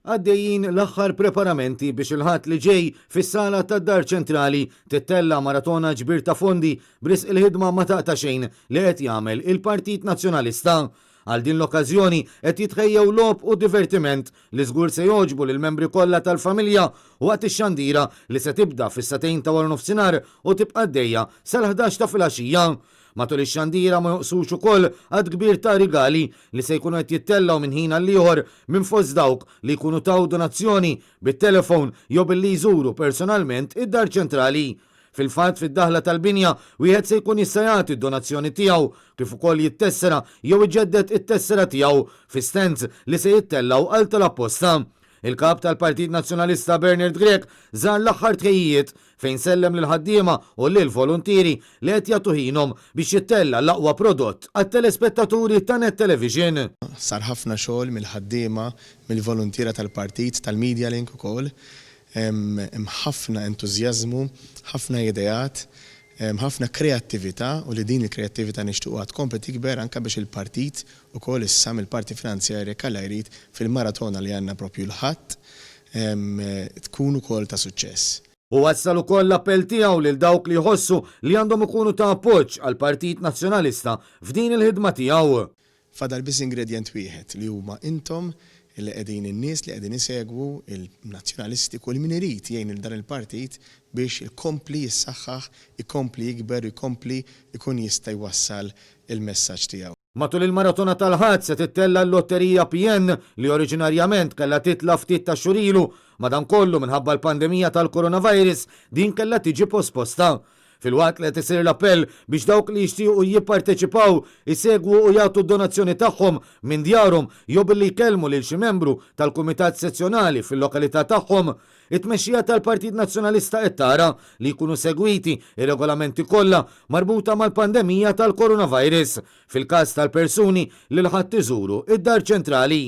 Għaddejjin l-aħħar preparamenti biex il-Ħadd li ġej fis-sala tad-Dar Ċentrali tittella' maratona ġbir ta' fondi b'risq il-ħidma ma taqta' xejn li qed jagħmel il-Partit Nazzjonalista. Għal din l-okkażjoni qed jitħejjew logħob u divertiment li żgur se jogħġbu lill-membri kollha tal-familja waqt ix-xandira li se tibda fis-sagħtejn ta' waranofsinhar u tibqa' għaddejja sal-ħdax ta' filgħaxija. Matul ix-xandira ma jonqsux ukoll għadd kbir ta' rigali li se jkunu qed jittellgħu minn ħin għall-ieħor minn fost dawk li jkunu taw donazzjoni bit-telefon jew billi jżuru personalment id-Dar Ċentrali. Fil-fatt fid-daħla tal-binja wieħed se jkun jista' jagħti d-donazzjoni tiegħu kif ukoll jittessera jew iġedded it-tessera tiegħu fi stands li se jittellgħu għal tal-apposta. Il-Kap tal-Partit Nazzjonalista Bernard Grech żar l-aħħar tħejjijiet fejn sellem lill-ħaddiema u lill-voluntieri li qed jagħtu ħinhom biex jittella' l-aqwa prodott għat-telespettaturi ta' Net Television. Sar ħafna xogħol mill-ħaddiema, mill-voluntiera tal-partit, tal-Media Link ukoll. Hemm ħafna entużjażmu, ħafna ideat, ħafna kreattività u li din il-kreattività nixtiequha tkompli tikber anke biex il-partit ukoll issa mill-parti finanzjarja jekk Alla jrid fil-maratona li għandna proprju l-Ħadd tkun ukoll ta' suċċess. Hu wassal ukoll l-appell tiegħu lil dawk li jħossu li għandhom ikunu ta' appoġġ għall-Partit Nazzjonalista f'din il-ħidma tiegħu. Fadal biss ingredjent wieħed li huma intom li qegħdin in-nies li qegħdin isegwu il-Nazzjonalisti kull min irid jgħin lil dan il-partit biex ikompli jissaħħaħ, ikompli jikber u jkompli jkun jista' jwassal il-messaġġ tiegħu. Matul il-maratona tal-Ħadd se tittella' l-Lotterija PN li oriġinarjament kellha titla' ftit tax-xhur ilu, madankollu minħabba l-pandemija tal-coronavirus din kellha tiġi posposta. Filwaqt li qed isir l-appell biex dawk li jixtiequ jipparteċipaw isegwu u jagħtu d-donazzjoni tagħhom minn djarhom jew billi jkellmu lil xi membru tal-kumitat sezzjonali fil-lokalità tagħhom, it-tmexxija tal-Partit Nazzjonalista qed tara li jkunu segwiti r-regolamenti kollha marbuta mal-pandemija tal-coronavirus fil-każ tal-persuni li l-Ħadd iżuru d-Dar Ċentrali.